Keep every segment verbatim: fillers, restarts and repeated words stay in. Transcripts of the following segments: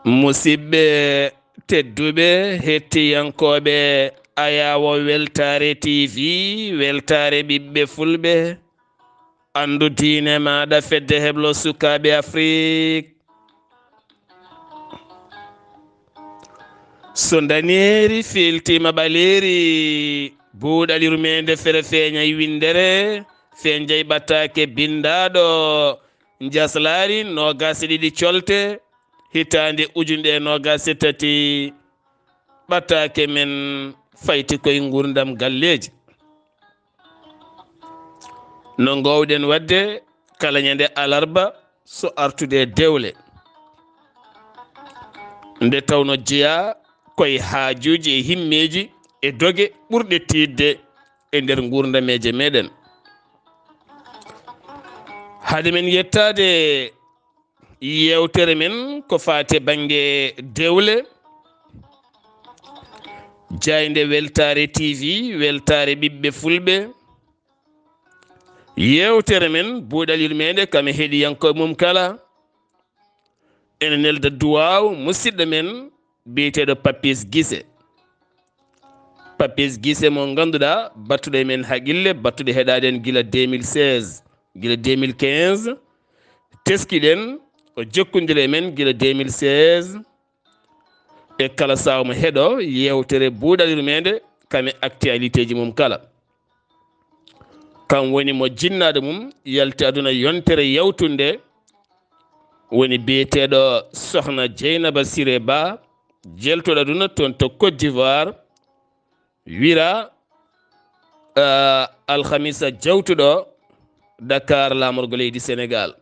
Musidɓe tedduɓe, hettiyankooɓe Ayaawo Weltaare T V, Weltaare ɓiɓɓe Fulɓe, anndu diine maaɗa, Fedde Heblo Sukaaɓe Afrik. So ndaneeri fiiltiima ɓaleeri, buuɗal yurmeende fere feeñay winndere, feeñjay ɓataake binndaaɗo, njaslaari noogaas e ɗiɗi colte, hitaande ujunere e noogaas e tati, ɓataake men fayti koye nguurndam galleeji. No ngoowɗen waɗde kala ñande alarba so artude e dewle, nde tawno jeyaa koye haajuuji e himmeeji e doge ɓurɗe tiiɗde e nder nguurndam e meɗen. Hade men yettaade yeewtere men ko faati e bannge dewle, jaaynde Weltaare T V, Weltaare ɓiɓɓe Fulɓe. Yeewtere men, buuɗal yurmeende kam e heɗiyankooɓe mum kala, ene nelda duwaaw musidɗo men biyeteeɗo Papis Gise. Papis Gise mo ngannduɗaa, battuɗo e men haqqille, battuɗo heɗaade en gila deux mille seize, gila deux mille quinze. Teskiɗen, o jokkondiri e men gila deux mille seize. E kala sahaa mo heɗo yeewtere buuɗal yurmeende, kam e actualité ji mum kala. Kam woni mo jinnaaɗo mum yalti aduna yontere yawtunde, woni biyeteeɗo Sohna Jeynaba Siré Ba, jeltuɗo aduna toon to Côte d'Ivoire, wira, ah, alhamisa jawtuɗo Dakar, laamorgo leydi Sénégal.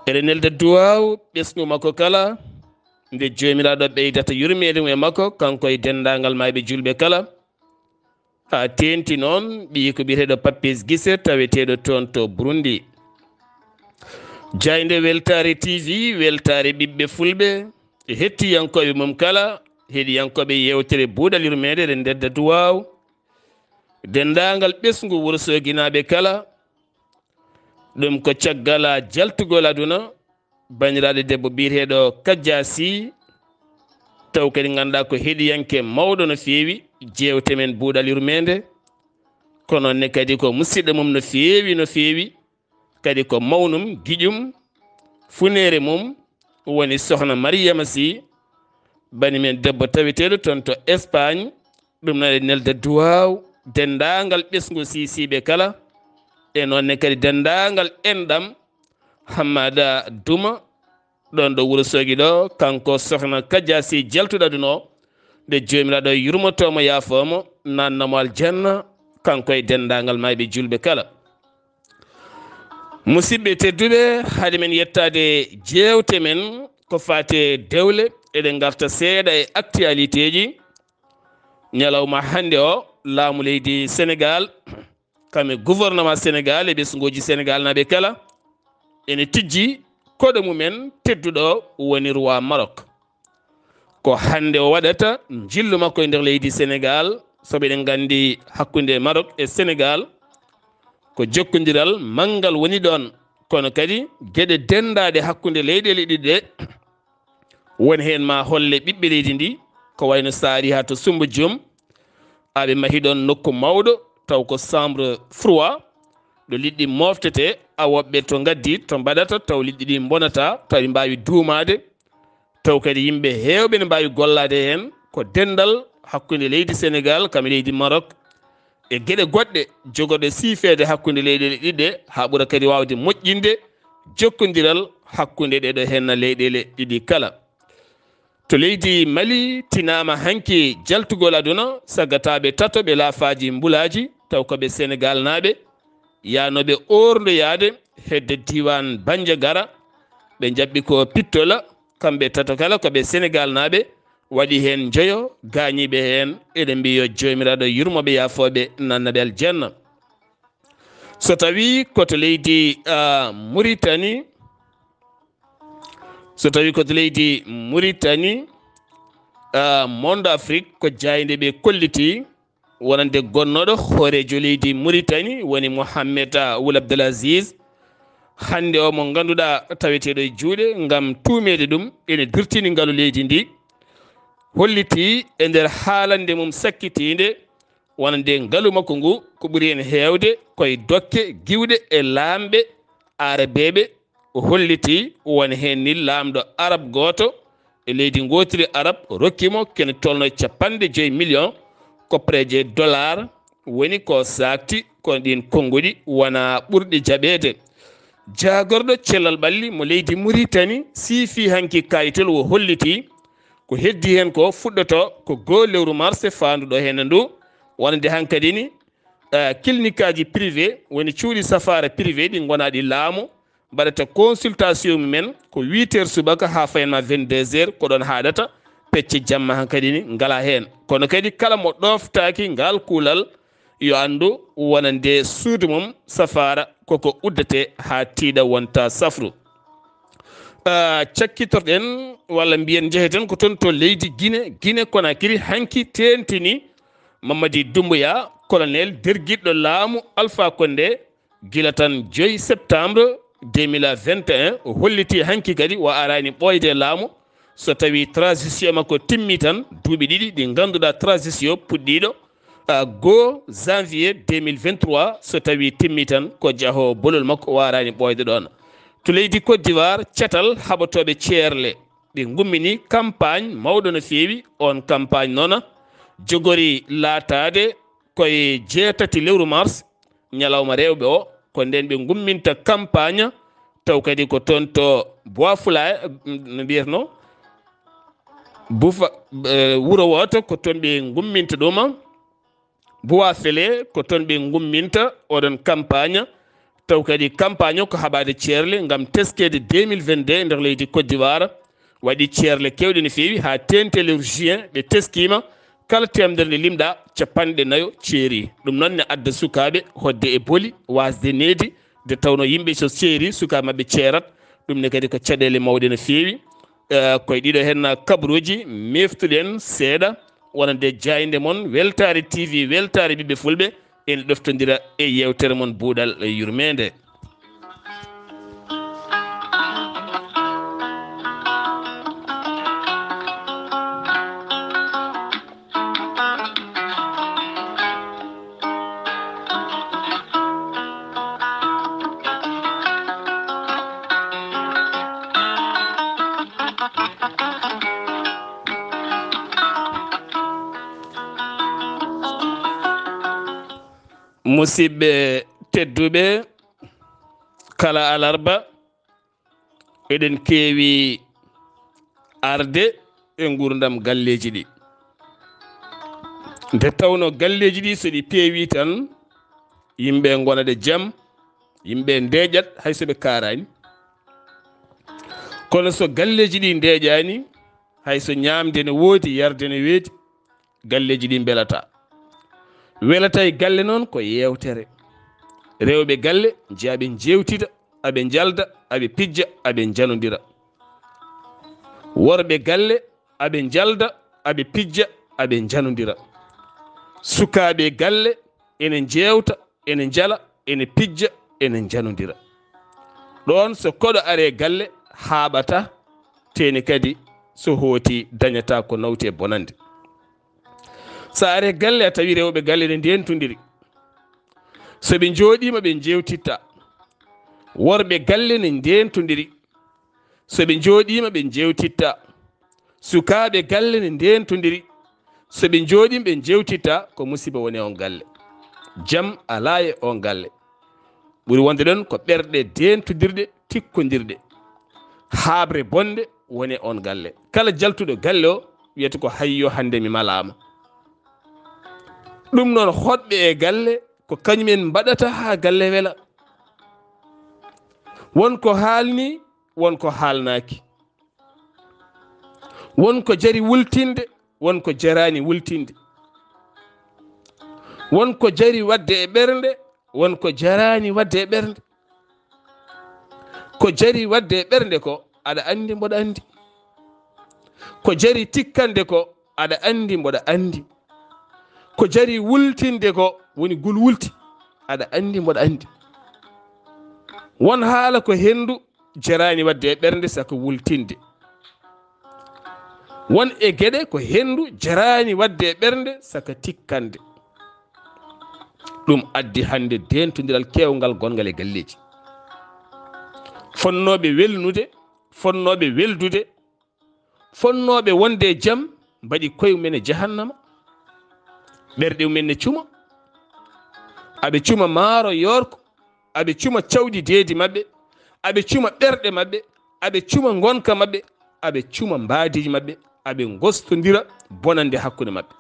Eɗen nelda duwaaw ɓesngu makko kala, nde Joomiraaɗo ɓeydata yurmeende mum e makko, kanko e denndaangal maayɓe julɓe kala. Haa teeŋti noon ɓiyi ko biyeteeɗo Papis Gise, taweteeɗo toon to Burundi. Jaaynde Weltaare T V, Weltaare ɓiɓɓe Fulɓe, e hettiyankooɓe mum kala, heɗiyankooɓe yeewtere buuɗal yurmeende, eɗen nelda duwaaw denndaangal ɓesngu Wursoginaaɓe kala. Ɗum ko caggal jaltugol aduna banndiraaɗo debbo biyeteeɗo Kajja Sy, taw kadi ngannduɗaa ko heɗiyanke mawɗo no feewi jeewte men buuɗal yurmeende, kono ne kadi ko musidɗo mum no feewi, no feewi, kadi ko mawnum, giƴum, funeere mum woni Sohna Mariama Sy, bani men debbo taweteeɗo toon to Espagne. Ɗum noon e nelda duwaaw denndaangal ɓesngu Sisiiɓe kala, e noon ne kadi denndaangal enɗam Hammada Duma, ɗoon ɗo Wursogi ɗo, kanko Sohna Kajja Sy jaltuɗo aduna o, nde Joomiraaɗo yurmotoo mo, yaafoo mo, naatna mo aljanna, kanko e denndaangal maayɓe julɓe kala. Musidɓe tedduɓe, hade men yettaade jeewte men ko faati e dewle, eɗen ngarta seeɗa e actualité ji. Ñalawma hannde o, laamu leydi Sénégal, kam e gouvernement Sénégal e ɓesnguuji Sénégal naaɓe kala, ene tijji koɗo mumen tedduɗo woni roi Maroc. Ko hannde o waɗata njillu makko e nder leydi Sénégal, sabu eɗen nganndi hakkunde Maroc e Sénégal ko jokkondiral manngal woni ɗoon. Kono kadi geɗe denndaaɗe hakkunde leyɗeele ɗiɗi ɗe, won heen ma holle ɓiɓɓe leydi ndi, ko wayno Saariha to Sumba Jom, aɓe mahi ɗoon nokku mawɗo, taw ko chambre froid, ɗo liɗɗi moftetee, awooɓe to ngaddi, to mbaɗata, taw liɗɗi ɗi mbonata, taw ɗi mbaawi duumaade, taw kadi yimɓe heewɓe ne mbaawi gollaade heen. Ko denndal hakkunde leydi Sénégal kam e leydi Maroc e geɗe goɗɗe jogorɗe siifeede hakkunde leyɗeele ɗiɗi ɗe, haa ɓura kadi waawde moƴƴinde jokkondiral hakkunde ɗeɗo heen leyɗeele ɗiɗi kala. To leydi Mali, tinaama hanki jaltugol aduna, saggataaɓe tato ɓe laafaaji mbulaaji, taw ko ɓe Senegaal naaɓe, yaanooɓe oorndoyaade hedde diiwaan Banjagara, ɓe njaɓɓi ko pittola, kamɓe tato kala ko ɓe Senegaal naaɓe, waɗi heen njoyo, gaañiiɓe heen, eɗen mbiyi yo Joomiraaɗo yurmo ɓe, yaafoo ɓe, naatna ɓe aljanna. So tawii ko to leydi, ah, Muritani, so tawii ko to leydi Muritani, ah, Monde Afrique ko jaaynde ɓe kolliti, wonande gonnooɗo hooreejo leydi Muritani, woni Mohamed, ah, Wul Abdel Aziz, hannde o mo ngannduɗaa taweteeɗo e juuɗe ngam tuumeede ɗum ene dirtini ngalu leydi ndi, holliti e nder haalande mum sakkitiinde wonande ngalu makko ngu ko ɓuri heen heewde koye dokke giwɗe e laamɓe aarabeeɓe. O holliti won heen ni laamɗo arab gooto e leydi ngootiri arab rokki mo kene tolno capanɗe joyi million koppareeje dollar, woni ko saakti kono ɗiin konnguɗi wonaa ɓurɗi jaɓeede. Jaagorɗo cellal ɓalli mo leydi Muritani siifi hanki kaayitol o holliti ko heddi heen ko fuɗɗoto ko goo lewru mars faanduɗo heen ndu, wonande hankadi ni, eh, kilinikaaji privé woni cuuɗi safaara privé ɗi ngonaaɗi laamu mbaɗata consultation mumen ko huit heures subaka haa fayanma vingt-deux heures ko ɗoon haaɗata, pecce jamma hankadi ni ngalaa heen. Kono kadi kala mo ɗooftaaki ngal kuulal yo anndu wonande suudu mum safaara koko uddete haa tiiɗa wonta safru. Ah, cakkitorɗen walla mbiyen njeheten ko toon to leydi Guinée, Guinée Conakry hanki teentini Mamadi Doumbouya, colonel dergiɗɗo laamu Alpha Condé, gila tan joyi septembre deux mille vingt et un, o holliti hanki kadi o araani ɓooyde e laamu so tawi transition makko timmi tan, duuɓi ɗiɗi ɗi ngannduɗaa transition puɗɗiiɗo, ah, goo janvier deux mille vingt-trois, so tawi timmi tan ko jahoowo bolol makko o araani ɓooyde ɗoon. To leydi Côte d'Ivoire, catal haɓotooɓe ceerle ɓe ngummini campagne mawɗo no feewi. On campagne noon jogori laataade koye jeetati lewru mars, ñalawma rewɓe o, ko ndeen ɓe ngumminta campagne, taw kadi ko toon to Bois Foulay, no mbiyeteno, Bufa, eh, wuro wooto, ko toon ɓe ngumminta ɗum. Bois Foulay, ko toon ɓe ngumminta oɗon campagne, taw kadi campagne o ko haɓaade ceerle ngam teskeede deux mille vingt-deux e nder leydi Côte d'Ivoire. Waɗi ceerle keewɗe no feewi haa teeŋti lewru juin, ɓe teskiima kala teemedere nde limɗa capanɗe nayo ceeri. Ɗum noon ne adda sukaaɓe hoɗde e boli, waasde needi, nde tawnoo yimɓe so ceeri, sukaaɓe maɓɓe ceerat. Ɗum ne kadi ko caɗeele mawɗe no feewi. Eh, koye ɗiɗo heen kabaruuji meftuɗen seeɗa, wonande jaaynde mon Weltaare T V, Weltaare Ɓiɓɓe Fulɓe, ene ɗoftondira e yeewtere mon Buuɗal Yurmeende. Musidɓe tedduɓe, kala alarba eɗen keewi arde e nguurndam galleeji ɗi. Nde tawnoo galleeji ɗi, so ɗi peewi tan, yimɓe ngonat e jam, yimɓe ndeeƴat hay so ɓe kaaraani. Kono so galleeji ɗi ndeeƴaani, hay so ñaamde ne woodi, yarde ne weeti, galleeji ɗi mbelataa. Welata e galle noon ko yeewtere. Rewɓe galle njiya ɓe njeewtida, aɓe njalda, aɓe pijja, aɓe njanondira. Worɓe galle aɓe njalda, aɓe pijja, aɓe njanondira. Sukaaɓe galle ene njeewta, ene njala, ene pijja, ene njanondira. Ɗoon so koɗo aree galle haaɓata, teeni kadi so hooti dañata ko nawti e bonande. So aree galle a tawi rewɓe galle ne ndentondiri. So ɓe njooɗiima ɓe njeewtitta. Worɓe galle ne ndentondiri. So ɓe njooɗiima ɓe njeewtitta. Sukaaɓe galle ne ndentondiri. So ɓe njooɗiima ɓe njeewtitta ko musiba woni e on galle. Jam alaa e on galle. Ɓuri wonde ɗoon ko ɓerɗe dentodirɗe, tikkondirɗe. Haaɓre bonde woni e on galle. Kala jaltuɗo galle o wiyata ko hayyo hannde mi malaama. Ɗum noon hoɗɓe e galle ko kañumen mbaɗata haa galle wela. Won ko haalni, won ko haalnaaki. Won ko jari wultinde, won ko jaraani wultinde. Won ko jari waɗde e ɓernde, won ko jaraani waɗde e ɓernde. Ko jari waɗde e ɓernde ko, aɗa anndi mboɗa anndi. Ko jari tikkande ko, aɗa anndi mboɗa anndi. Ko jari wultinde ko, woni gul wulti, aɗa anndi mboɗa anndi. Won haala ko henndu jaraani waɗde e ɓernde saka wultinde. Won e geɗe ko henndu jaraani waɗde e ɓernde saka tikkande. Ɗum addi hannde deentondiral keewngal gonngal e galleeji. Fonnooɓe welnude, fonnooɓe weldude, fonnooɓe wonde e jam mbaɗi koye mumen e jahannama. Ɓerɗe mumen ne cuma. Aɓe cuma maaro yoorko, aɓe cuma cawɗi deedi maɓɓe, aɓe cuma ɓerɗe maɓɓe, aɓe cuma ngonka maɓɓe, aɓe cuma mbaadiiji maɓɓe, aɓe ngostondira bonande hakkunde maɓɓe.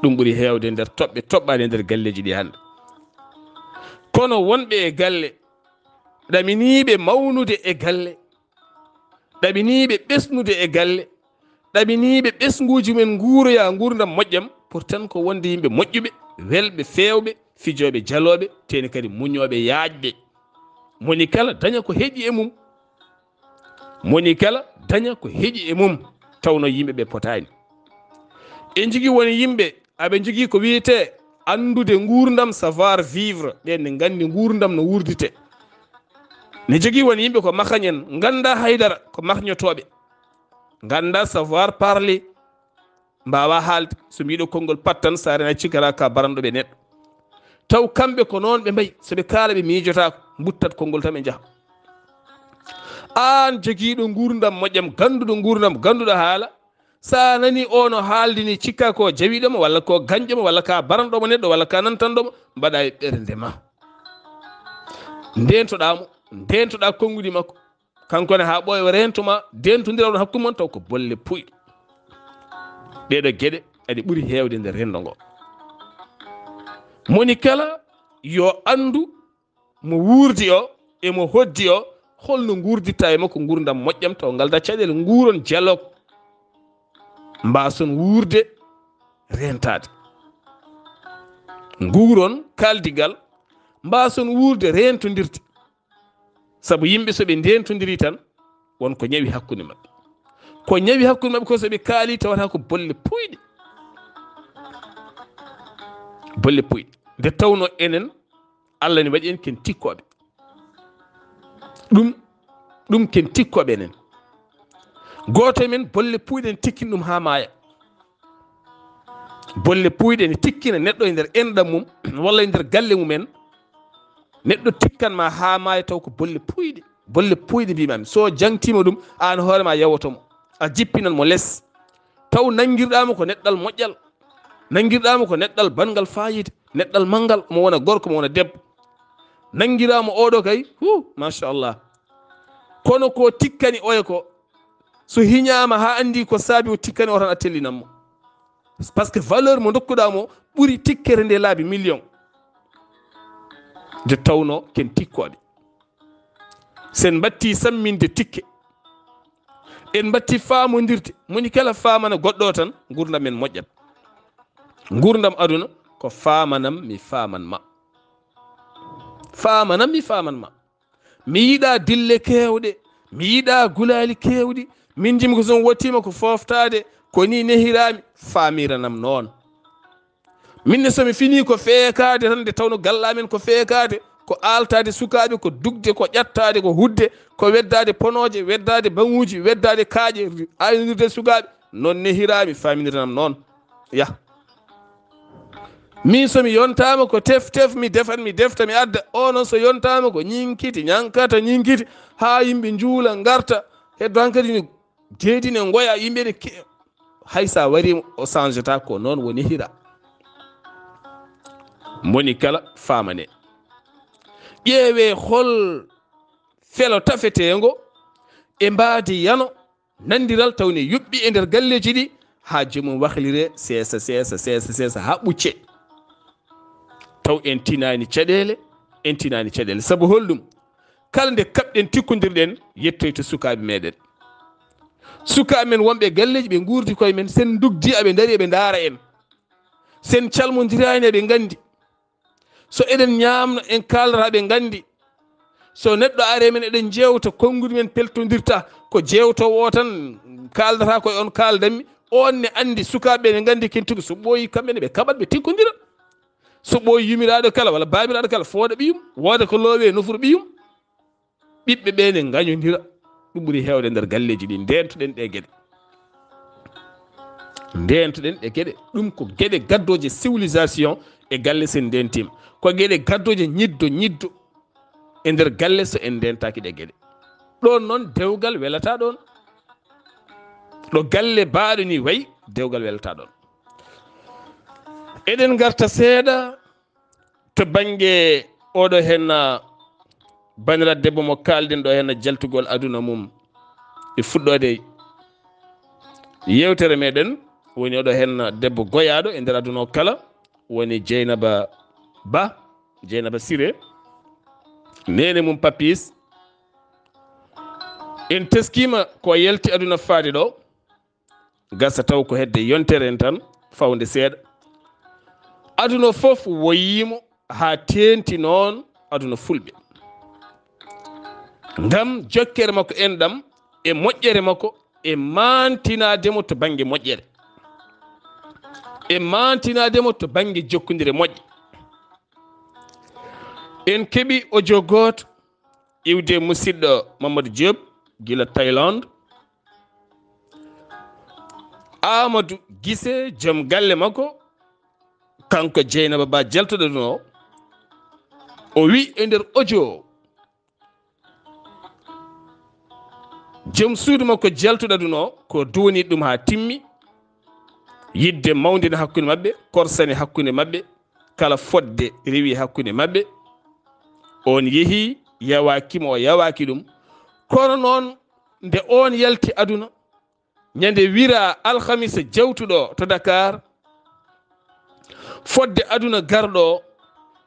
Ɗum ɓuri heewde nder toɓɓe toɓɓaaɗe nder galleeji ɗi hannde. Kono wonɓe e galle, ɗaminiiɓe mawnude e galle, ɗaminiiɓe ɓesnude e galle, ɗaminiiɓe ɓesnguuji mumen nguuroya nguurndam moƴƴam, pourtant ko wonde yimɓe moƴƴuɓe, welɓe, feewɓe, fijooɓe, jalooɓe, teni kadi muñooɓe, yaajɓe. Moni kala daña ko heƴi e mum. Moni kala daña ko heƴi e mum, tawno yimɓe ɓe potaani. En njogii won yimɓe aɓe njogii ko wiyetee anndude nguurndam, savoir vivre, ɓen ne nganndi nguurndam no wuurditee. Ne jogii won yimɓe ko makañen, nganndaa haydara, ko makñotooɓe. Nganndaa savoir parler, mbaawaa haalde. So mbiɗo konngol pat tan, so a rena cikkata ka baranɗo ɓe neɗɗo. Taw kamɓe ko noon ɓe mbayi, so ɓe kaala ɓe miijotaako, mbuttat konngol tan ɓe njaha. Aan jogiiɗo nguurndam moƴƴam, gannduɗo nguurndam, gannduɗo haala, so a nani o no haaldi ni, cikka ko jawiɗo ma, walla ko gañɗo ma, walla ka baranɗo ma neɗɗo, walla ka nantanɗo ma, mbaɗa e ɓernde ma. Ndeentoɗaa mo, ndeentoɗaa konnguɗi makko. Kanko ne haa ɓooya o reento ma, ndeentondiral on hakkunde mon taw ko bolle puyɗe. Ɗeeɗo geɗe aɗe ɓuri heewde nder renndo ngo. Moni kala yo anndu mo wuurdi o e mo hoddi o, holno nguurditta e makko nguurndam moƴƴam taw ngalda caɗeele, nguuron jalok, mbaason wuurde reentaade. Nguuron kaaldigal, mbaason wuurde reentondirde. Sabu yimɓe so ɓe ndeentondiri tan, won ko ñawi hakkunde maɓɓe. Ko ñawi hakkunde maɓɓe ko so ɓe kaali tawata ko bolle puyɗe. Bolle puyɗe. Nde tawno enen, Allah ne waɗi en ken tikkooɓe. Ɗum, ɗum ken tikkooɓe enen. Gooto e men bolle puyɗe ne tikkini ɗum haa maaya. Bolle puyɗe ne tikkina neɗɗo e nder enɗam mum, walla e nder galle mum en. Neɗɗo tikkan ma haa maaya taw ko bolle puyɗe. Bolle puyɗe mbimami. So jangtima ɗum, aan hoore ma yawoto mo. A jippinan mo les. Taw nangirɗa mo ko neɗɗal moƴƴal. Nangirɗa mo ko neɗɗal bangal fayida. Neɗɗal mangal, mo wona gorko, mo wona debbo. Nangirɗa mo oɗo kay, hu, machallah. Kono ko tikkani oya ko, so hiñaama haa anndi ko saabi o tikkani o tan, a tellinan mo. Parce que valeur mo ndokkuɗa mo ɓuri tikkere nde laabi million. Nde tawno ken tikkooɓe. Sen mbatti samminde tikke. En mbatti faamondirde. Moni kala faamana goɗɗo o tan, nguurndam men moƴƴat. Nguurndam aduna ko faamanam mi faaman ma. Faamanam mi faaman ma. Mi yiɗa dille keewɗe. Mi yiɗa gulaali keewɗi. Min jimi ko son wottima ko fooftaade. Ko ni nehirami. Faamiranam noon. Min ne so mi fini ko feekaade tan, nde tawno galla men ko feekaade, ko aaltaade sukaaɓe, ko dugde, ko ƴattaade, ko hudde, ko weddaade ponooje, weddaade baŋuuji, weddaade kaaƴe, aynirde sukaaɓe. Noon nehirami, faaminirnam noon. Yah. Min so mi yontaama ko tef tef, mi defat, mi defta, mi adda. O noon so yontaama ko ñiŋkiti, ñaŋkata, ñiŋkiti, haa yimɓe njuula, ngarta. Heddo hankadi ni deedi ne ngoya, yimɓe ne ke-, hay sa wari o changeta, ko noon woni hira. Moni kala faamane. Ƴeewe hol felo tafeteengo e mbaadi yano nandiral taw ne yuɓɓi e nder galleeji ɗi haa joomum wahlire seesa, seesa, seesa, seesa haa ɓucce. Taw en tinaani caɗeele, en tinaani caɗeele. Sabu holɗum? Kala nde kaɓɗen tikkondirɗen, yettoy to sukaaɓe meɗen. Sukaaɓe men wonɓe e galleeji, ɓe nguurdi koye men, sen ndugdi aɓe ndari eɓe ndaara en. Sen calmondiraani eɓe nganndi. So eɗen ñaamno, en kaaldata ɓe nganndi. So neɗɗo ari e men eɗen jeewta, konnguɗi men peltondirta, ko jeewtoowo o tan kaaldata, ko e on kaaldanmi. On ne anndi sukaaɓe ɓe ne nganndi ken tigi, so ɓooyi kamɓe ne ɓe kaɓat ɓe tikkondira. So ɓooyi yumiraaɗo kala walla baabiraaɗo kala fooɗa ɓiyum, wooda ko loowe nofru ɓiyum. Ɓiɓɓe ɓee ne ngañondira. Ɗum ɓuri heewde nder galleeji ɗi. Ndeentoɗen ɗee geɗe. Ndeentoɗen ɗee geɗe. Ɗum ko geɗe gaddooje civilisation e galle, sen ndeentiima. Ko geɗe gaddooje ñiddo, ñiddo e nder galle, so en ndeentaaki ɗee geɗe. Ɗoon noon, dewgal welataa ɗoon. Ɗo galle baaɗo ni wayi, dewgal welataa ɗoon. Eɗen ngarta seeɗa to bannge oɗo heen, ah, baniraɗo debbo mo kaalɗen ɗo heen, jaltugol aduna mum e fuɗɗoode yeewtere meɗen. Woni oɗo heen debbo goyaaɗo e nder aduna o kala, woni Jeynaba Ba, Jeynaba Siré, neene mum Papis. En teskiima ko yalti aduna faade ɗo, gasa taw ko hedde yontere en tan, fawde seeɗa. Aduna fof woyiimo haa teenti noon aduna fulɓe. Ngam jokkere makko enɗam e moƴƴere makko e maantinaade mo to bannge moƴƴere. E maantinaade mo to bannge jokkondire moƴƴe. En keɓi audio gooto iwde musidɗo Mamadou Diop gila Thaïlande. Amadou Gise, joom galle makko, kanko Jeynaba Ba jaltuɗo ɗum o, o wi e nder audio o, joom suudu makko jaltuɗo ɗum o ko duwani ɗum haa timmi, yidde mawndina hakkunde maɓɓe, korsani hakkunde maɓɓe, kala fodde rewi hakkunde maɓɓe. On yehi, yawaaki mo, o yawaaki ɗum. Kono noon, nde on yalti aduna, ñande wira alhamisa jawtuɗo to Dakar, fodde aduna garɗo o,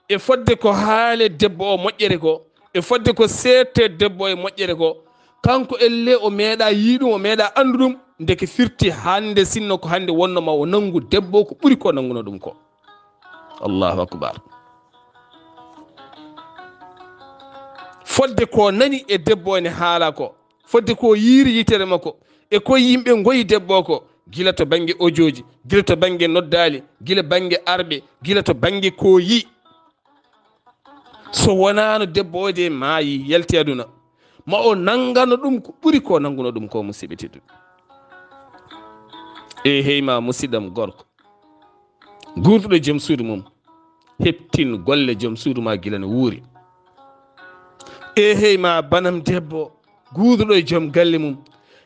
e fodde ko haale debbo o moƴƴere ko, e fodde ko seette debbo e moƴƴere ko, kanko elle o meeɗa yii ɗum, o meeɗa anndu ɗum, ndeke firti hannde, sinno ko hannde wonno ma o nanngu debbo ko ɓuri ko nannguno ɗum ko. Allahu akbar. Fodde ko nani e debbo ene haala ko, fodde ko yiiri yitere makko, e ko yimɓe ngoyi debbo ko, gila to bannge ojooji, gila to bannge noddaali, gila bannge arɓe, gila to bannge ko yi. So wonaano debbo o de maayi, yalti aduna, ma o nanngano ɗum ko ɓuri ko nannguno ɗum ko, musidɓe tedduɓe. E hey ma musidɗam gorko, guurduɗo joom suudu mum, heɓtin golle joom suudu ma gila no wuuri. E hey ma banam debbo, guurduɗo e joom galle mum,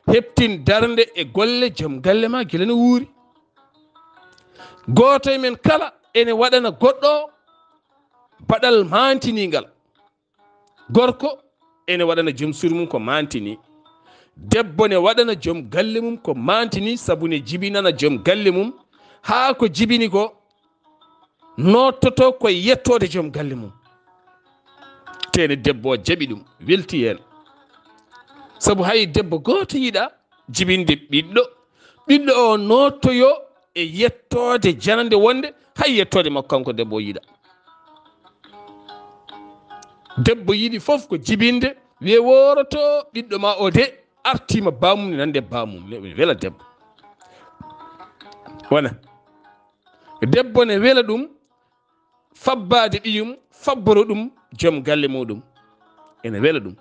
heɓtin darnde e golle joom galle ma gila no wuuri. Gooto e men kala ene waɗana goɗɗo baɗal maantiniingal. Gorko ene waɗana joom suudu mum ko maantini. Debbo ne waɗana joom galle mum ko maantini, sabu ne jibinana joom galle mum haa ko jibini ko noottoto ko e yettoode joom galle mum. Tene debbo o jaɓi ɗum, welti heen. Sabu hay debbo gooto yiɗa jibinde ɓiɗɗo, ɓiɗɗo o noottoyo e yettoode janande wonde hay yettoode makko kanko debbo o yiɗa. Debbo yiɗi fof ko jibinde, wiye woroto ɓiɗɗo ma o de artima bamum ne nande bamum, ne wela debbo. Wona debbo ne wela ɗum, fabbaade ɓiyum, fabboro ɗum joom galle muɗum, ene wela ɗum.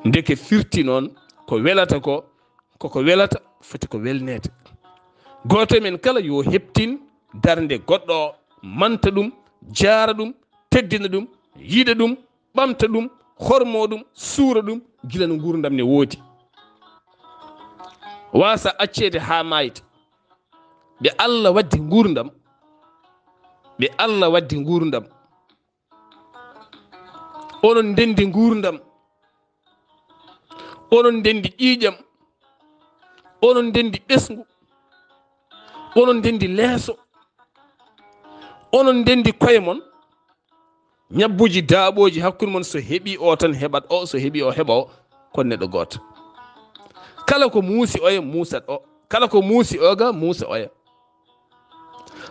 Ndeke firti noon ko welata ko, koko welata foti ko welneede. Gooto e men kala yo heɓtin darnde goɗɗo o, manta ɗum, jaara ɗum, teddina ɗum, yiɗa ɗum, ɓamta ɗum, hormo ɗum, suura ɗum, gila no nguurndam ne woodi. Waasa acceede haa maayta. Ɓe Allah waddi nguurndam, ɓe Allah waddi nguurndam. Onon ndenndi nguurndam, onon ndenndi ƴiiƴam, onon ndenndi ɓesngu, onon ndenndi leeso, onon ndenndi koye mon. Ñabbuuji daaɓooji hakkunde mon, so heɓi o tan heɓat o, so heɓi o heɓa o, kon neɗɗo gooto. Kala ko muusi oya muusat o, kala ko muusi oga muusa oya.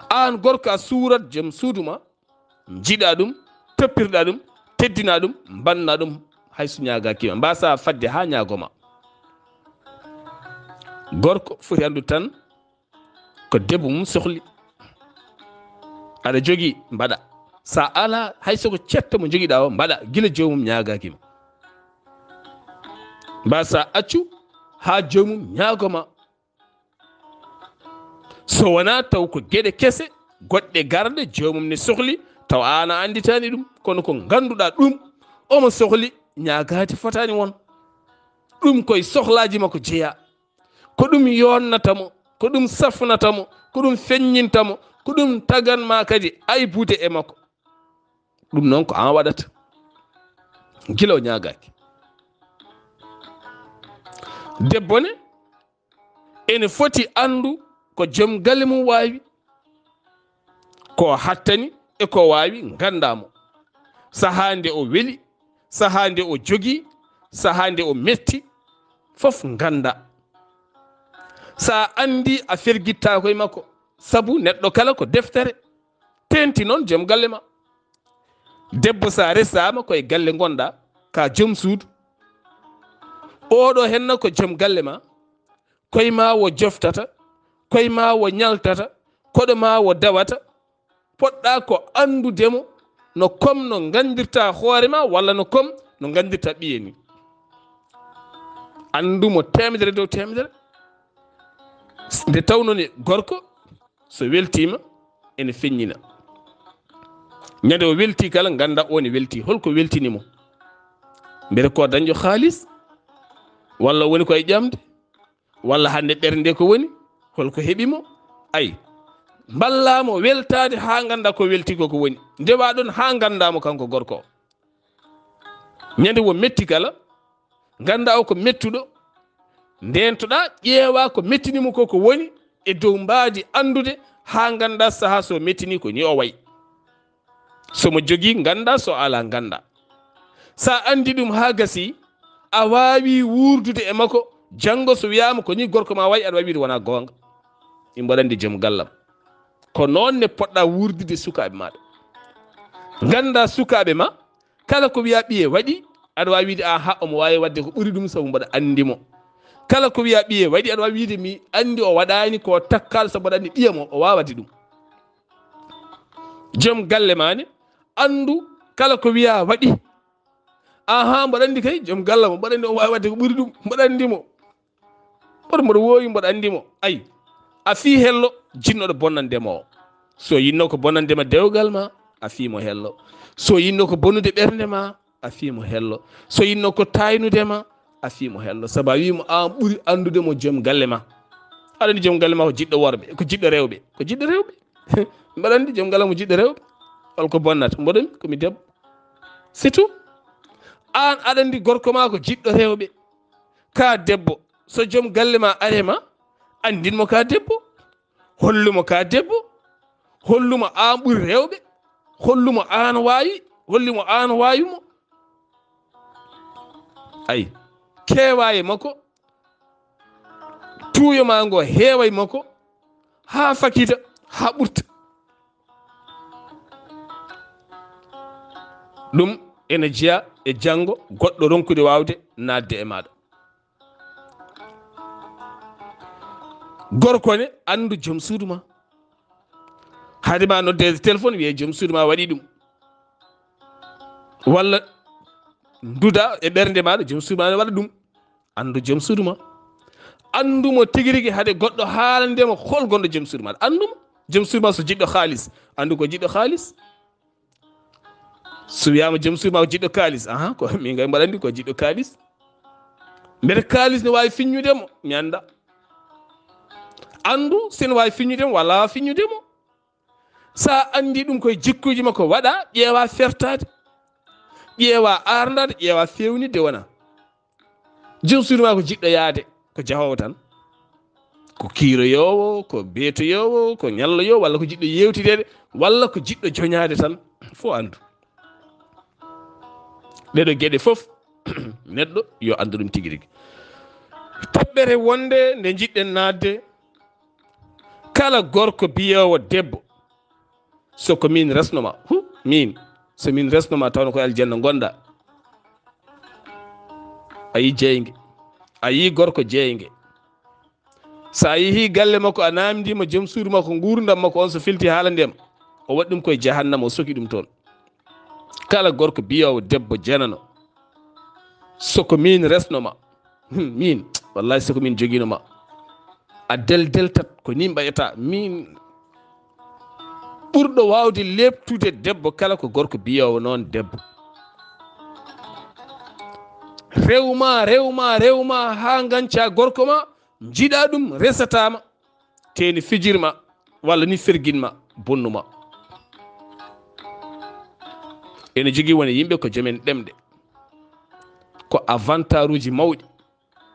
Aan gorko a suurat joom suudu ma, njiɗa ɗum, toppirɗa ɗum, teddina ɗum, mbanna ɗum, hay so ñaagaaki ma, mbasa fadde haa ñaagoma. Gorko foti anndu tan ko debbo mum sohli. Aɗa jogii, mbaɗa. So a alaa, hay so ko cetto mo njogiɗaa o, mbaɗa gila joomum ñaagaaki ma. Mbaa so a accu haa joomum ñaago ma. So wonaa taw ko geɗe kese, goɗɗe garɗe, joomum ne sohli, taw aan a annditaani ɗum, kono ko ngannduɗaa ɗum, omo sohli, ñaagaade fotaani won. Ɗum koye sohlaaji makko jeyaa. Ko ɗum yonnata mo, ko ɗum safnata mo, ko ɗum feññinta mo, ko ɗum tagan ma kadi aybude e makko. Ɗum noon ko aan waɗata. Gila o ñaagaaki. Debbo ne, ene foti anndu ko joom galle mum waawi, ko hattani e ko waawi, nganndaa mo. Sahaa nde o weli, sahaa nde o jogii, sahaa nde o metti, fof nganndaa. So a anndii, a fergittaako e makko, sabu neɗɗo kala ko deftere, teeŋti noon joom galle ma. Debbo, so a resaama ko e galle ngonɗaa, ka joom suudu, oɗo henna ko joom galle ma, koye ma wo joftata, koye ma wo ñaltata, koɗo ma wo dawata, poɗɗa ko anndude mo no kom no nganndirta hoore ma, walla no kom no nganndirta ɓiye ni. Anndu mo teemedere dow teemedere. Nde tawnoo ne gorko, so weltiima, ene feññina. Ñande o welti kala, ngannda o ne welti. Holko weltini mo? Mbele ko dañɗo haalis? Walla woni ko e ƴamde? Walla hannde ɓernde ko woni? Holko heɓi mo? Ay, mballa mo weltaade haa ngannda ko welti ko ko woni. Ndewa ɗon haa ngannda mo kanko gorko o. Ñande wo metti kala, ngannda o ko mettuɗo, ndeentoɗa, ƴeewa ko mettini mo ko ko woni e dow mbaadi anndude, haa ngannda sahaa so mettini ko ni o wayi. So mo jogii, ngannda, so alaa, ngannda. So a anndi ɗum haa gasi, a waawi wuurdude e makko, janngo so wiyaama ko ni gorko ma wayi, aɗa waawi wiide wonaa goonga. Imo waɗa anndi joom gallam. Ko noon ne poɗɗa wuurdude sukaaɓe maaɗa. Ngannda sukaaɓe ma, kala ko wiyaa ɓiye waɗi, aɗa waawi wiide, "Aha, omo waawi waɗde ko ɓuri ɗum sabu mboɗo anndi mo." Kala ko wiyaa ɓiye waɗi, aɗa waawi wiide, "Mi anndi o waɗaani ko takkaal sabu mboɗo anndi ɓiya mo, o waawaa waɗde ɗum." Joom galle ma ne, anndu kala ko wiyaa waɗi. Aha, mboɗo anndi kay, joom galle mo, mboɗo anndi o waawi waɗde ko ɓuri ɗum, mboɗo anndi mo. Mboɗo, mboɗo woowi, mboɗo anndi mo. Ay, a fii hello, jinnoɗo bonnande mo o. So yinno ko bonnande ma dewgal ma, a fii mo hello. So yinno ko bonnude ɓernde ma, a fii mo hello. So yinno ko taaynude ma, a fii mo hello. Sabu a wii mo aan ɓuri anndude mo joom galle ma. Aɗa anndi joom galle ma ko jiɗɗo worɓe, ko jiɗɗo rewɓe, ko jiɗɗo rewɓe. Mbaɗa anndi joom galle mo jiɗɗo rewɓe. Hol ko bonnata? Mboɗo mi, ko mi debbo. C'est tout. Aan aɗa anndi gorko ma ko jiɗɗo rewɓe. Ka debbo, so joom galle ma are ma, anndin mo ka debbo. Hollu mo ka debbo. Hollu mo aan ɓuri rewɓe. Hollu mo aan waawi. Hollu mo aan waawi mo. Ay, keewa e makko. Tuuyo ma ngo heewa e makko. Haa fakita, haa ɓurta. Ɗum ene jeya e janngo goɗɗo ronkude waawde naatde e maaɗa. Gorko ne, anndu joom suudu ma. Hade ma nodde téléphone, wiye joom suudu ma waɗi ɗum. Walla nduda e ɓernde maaɗa, joom suudu ma ne waɗa ɗum. Anndu joom suudu ma. Anndu mo tigi rigi hade goɗɗo haalande mo hol gonɗo joom suudu ma. Anndu mo. Joom suudu ma so jiɗɗo haalis, anndu ko jiɗɗo haalis. So wiyaama joom suudu ma ko jiɗɗo kaalis, aha, ko min kay mboɗo anndi ko jiɗɗo kaalis. Mbete kaalis ne waawi fiññude mo, mi annda. Anndu si ne waawi fiññude mo, walla fiññude mo. So a anndi ɗum koye jikkuuji makko waɗa, ƴeewa fertaade, ƴeewa aarndaade, ƴeewa feewnitde wona. Joom suudu ma ko jiɗɗo yaade, ko jahoowo tan. Ko kiiroyoowo, ko beetoyoowo, ko ñalloyoowo, walla ko jiɗɗo yeewtideede, walla ko jiɗɗo joñaade tan. Fof anndu. Ɗeɗo geɗe fof, neɗɗo yo anndu ɗum tigi rigi. Toɓɓere wonde nde njiɗɗen naatde, kala gorko biyoowo debbo, so ko min resno ma, hu, min, so min resno ma, tawno ko aljanna ngonɗa. A yi jeynge, a yi gorko jeynge. So a yehi galle makko, a naamndiima joom suudu makko, nguurndam makko, on so filti haalande ma, O waɗi ɗum koye jahannama, o soki ɗum toon. Kala gorko biyoowo debbo jenano, soko min resno ma, hmm, min, wallahi soko min jogino ma, a del deltat, ko ni mbaɗata min. Ɓurɗo waawde leɓtude debbo kala ko gorko biyoowo noon debbo. Rewma, rewma, rewma haa nganca gorko ma, njiɗa ɗum, resatama. Te ni fijirma, walla ni ferginma, bonnuma. Ene jogii won e yimɓe ko jomen ɗemɗe. Ko avantaruuji mawɗi.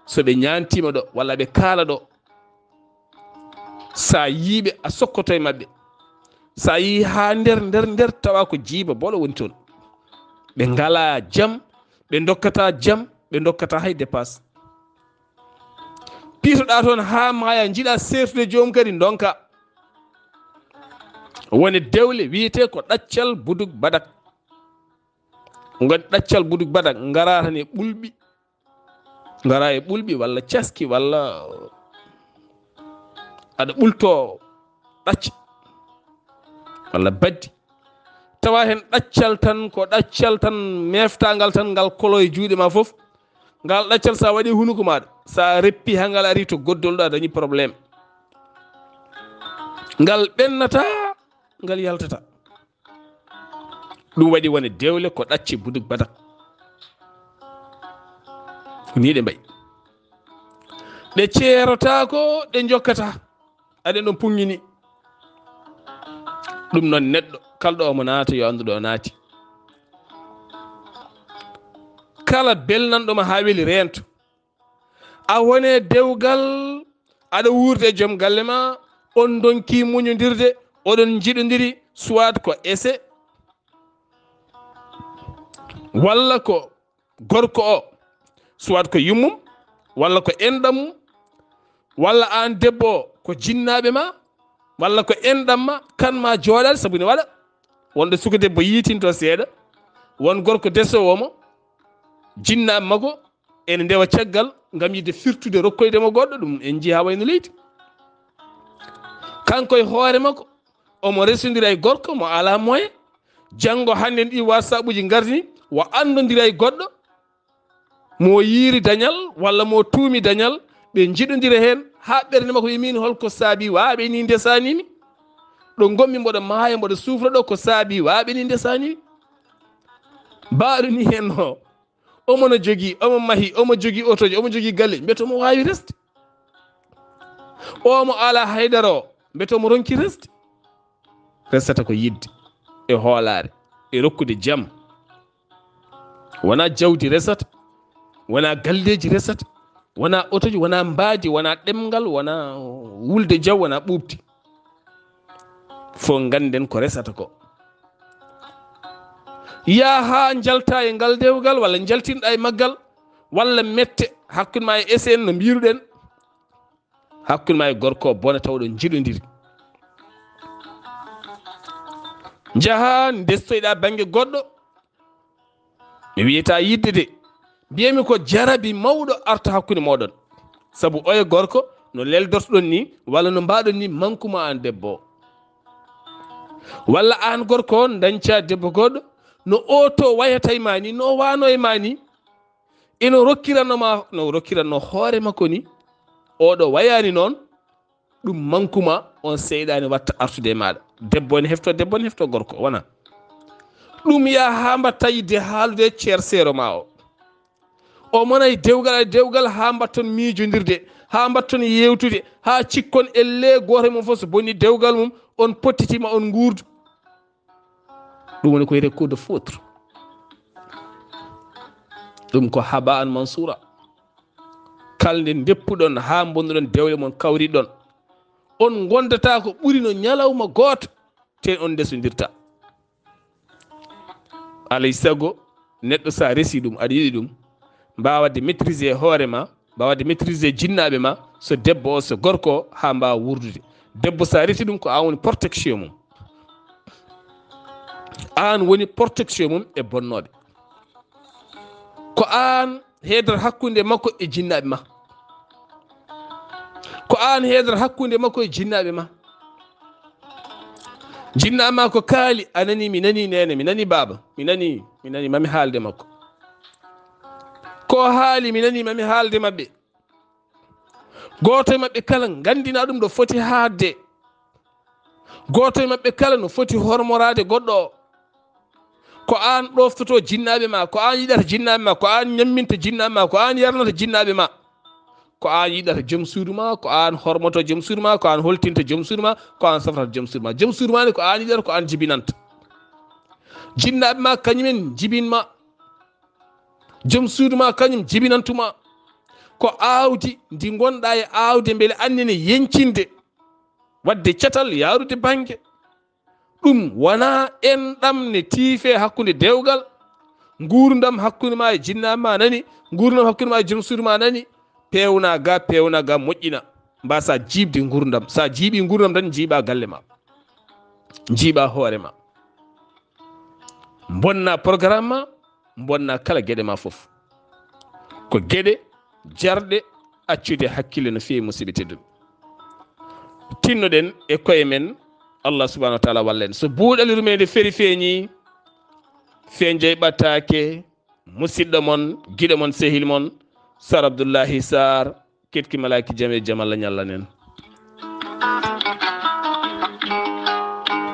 So ɓe ñaantiima ɗo, walla ɓe kaala ɗo, sa yiiɓe a sokkoto e maɓɓe. Sa yii haa nder, nder, nder, tawa ko jiiba bolo woni toon. Ɓe ngalaa jam, ɓe ndokkataa jam, ɓe ndokkataa hay dépasse. Piitoɗaa toon haa maaya, njiɗa seertude joom kadi ndonka. Woni dewle wiyetee ko ɗaccal buduk badak. Ngoni ɗaccal buduk badak, ngara tan e ɓulɓi. Ngara e ɓulɓi walla caski walla aɗa ɓulto ɗacce walla baddi. Tawa heen ɗaccal tan, ko ɗaccal tan meftaangal tan, ngal kolo e juuɗe ma fof. Ngal ɗaccal, sa waɗi hunuko maɗa, sa reppi ha ngal ari to goddol ɗo, a dañi problème. Ngal ɓennata, ngal yaltata. Ɗum waɗi wone dewle ko ɗacce buduk badak. Ni ɗe mbayi. Ɗe ceerotako, ɗe jokkata. Aɗen ɗon puŋŋini. Ɗum noon neɗɗo, kala ɗo omo naata, yo anndu ɗo o naati. Kala belnanɗo ma haa weli, reento. A wone dewgal, aɗa wuurde e joom galle ma, on ndonki muñondirde, oɗon njiɗondiri, soit ko ese, walla ko gorko o, soit ko yummum, walla ko enɗam mum, walla aan debbo o, ko jinnaaɓe ma, walla ko enɗam ma, kan ma jooɗaade, sabu ne waɗa. Wonɗo suka debbo yiitinto seeɗa, won gorko desoowo mo, jinnaaɓe makko, ene ndewa caggal ngam yiɗde firtude rokkoyde mo goɗɗo, ɗum en njii haa wayno leydi. Kanko e hoore makko, omo resondira e gorko mo alaa moyen. Janngo hannden ɗi WhatsApp uji ngardi, wa anndondira e goɗɗo, mo yiiri dañal walla mo tuumi dañal, ɓe njiɗondira heen haa ɓernde makko wiya, "Miin holko saabi waaɓe ni ndesaanimi? Ɗo ngonmi mboɗo maaya, mboɗo suufra ɗo, ko saabi waaɓe ni ndesaanimi?" Mbaaɗo ni heen o, omo no jogii, omo mahi, omo jogii otooji, omo jogii galle, mbiyata omo waawi resde. Omo alaa haydara o, mbiyata omo ronki resde. Resata ko yiɗde e hoolaare e rokkude jam. Wonaa jawdi resata, wonaa galleeji resata, wonaa otooji, wonaa mbaadi, wonaa ɗemngal, wonaa wulde jaw, wonaa ɓuuɓti. Fof ngannden ko resata ko. Yaa haa njalta e ngal dewgal, walla njaltinɗa e maggal, walla mette hakkunde ma e S N no mbiruɗen, hakkunde ma e gorko o bona taw ɗo njiɗondiri. Njaha ndestoyɗa bannge goɗɗo, mi wiyata yidde de, mbiyami ko jarabi mawɗo arta hakkunde moɗon. Sabu oya gorko no leldortoɗon ni, walla no mbaɗon ni manku ma an debbo o. Walla an gorko on dañca debbo goɗɗo, no o to wayata e ma ni, no wano e ma ni, ino rokkiranno ma, no rokkiranno hoore makko ni, oɗo wayani noon, ɗum manku ma, on seyɗaani watta artude e maɗa. Debbo ene hefto debbo, ene hefto gorko, wona? Ɗum yaa haa mbatta yidde haalude ceerseero ma o. O mona e dewgal e dewgal haa mbatton miijondirde, haa mbatton yewtude, haa cikkon elle gooto e mon fof so bonni dewgal mum, on pottitima on nguurdu. Ɗum woni ko wiyetee coup de foudre. Ɗum ko haba an mansura. Kala nde ndeppuɗon haa mbonnuɗon dewle mon kawriɗon, on ngondata ko ɓuri no ñalawma gooto, te on ndesondirta. Alay sago neɗɗo sa resi ɗum, aɗa yiɗi ɗum, mbaawa de maîtriser hoore ma, mbaawa de maîtriser jinnaaɓe ma, so debbo o, so gorko o, haa mbaawa wuurdude. Debbo sa resi ɗum, ko an woni protection mum. An woni protection mum e bonnooɓe. Ko an heedata hakkunde makko e jinnaaɓe ma. Ko an heedata hakkunde makko e jinnaaɓe ma. Jinnaaɓe ma ko kaali, a nani, mi nani neene, mi nani baaba, mi nani, mi nani, mami haalde makko. Ko haali, mi nani, mami haalde maɓɓe. Gooto e maɓɓe kala nganndina ɗum ɗo foti haadde. Gooto e maɓɓe kala no foti hormoraade goɗɗo o. Ko aan ɗooftoto jinnaaɓe ma, ko aan yiɗata jinnaaɓe ma, ko aan ñamminta jinnaaɓe ma, ko aan yarnata jinnaaɓe ma. Ko aan yiɗata jom suudu ma, ko aan hormoto jom suudu ma, ko aan holtinta jom suudu ma, ko aan safrata jom suudu ma. Jom suudu ma ne ko aan yiɗata, ko aan jibinanta. Jinnaaɓe ma kañumen jibin ma. Jom suudu ma kañum jibinantuma. Ko aawdi ndi ngonɗa e aawde mbele annene yencinde, waɗde catal, yaarude bannge. Ɗum wona enɗam ne tiife hakkunde dewgal, nguurndam hakkunde ma e jinnaaɓe ma nani, nguurndam hakkunde ma e jom suudu ma nani, peewna ga, peewna ga, moƴƴina. Mbasa jiiɓde nguurndam. Sa jiiɓi nguurndam tan, jiiɓa galle ma. Jiiɓa hoore ma. Mbonna programme ma, mbonna kala geɗe ma fof. Ko geɗe jarɗe accude hakkille no feewi, musidɓe tedduɓe. Tinnoɗen e koye men, Allah subhanahu wa taala walla en. So buuɗali rumeede feri feeñi, fenjay ɓattaake, musidɗo mon, giɗo mon, sehil mon, Sar Abdullahi Sar, ketki malaaki jam e jam Allah ñallanen.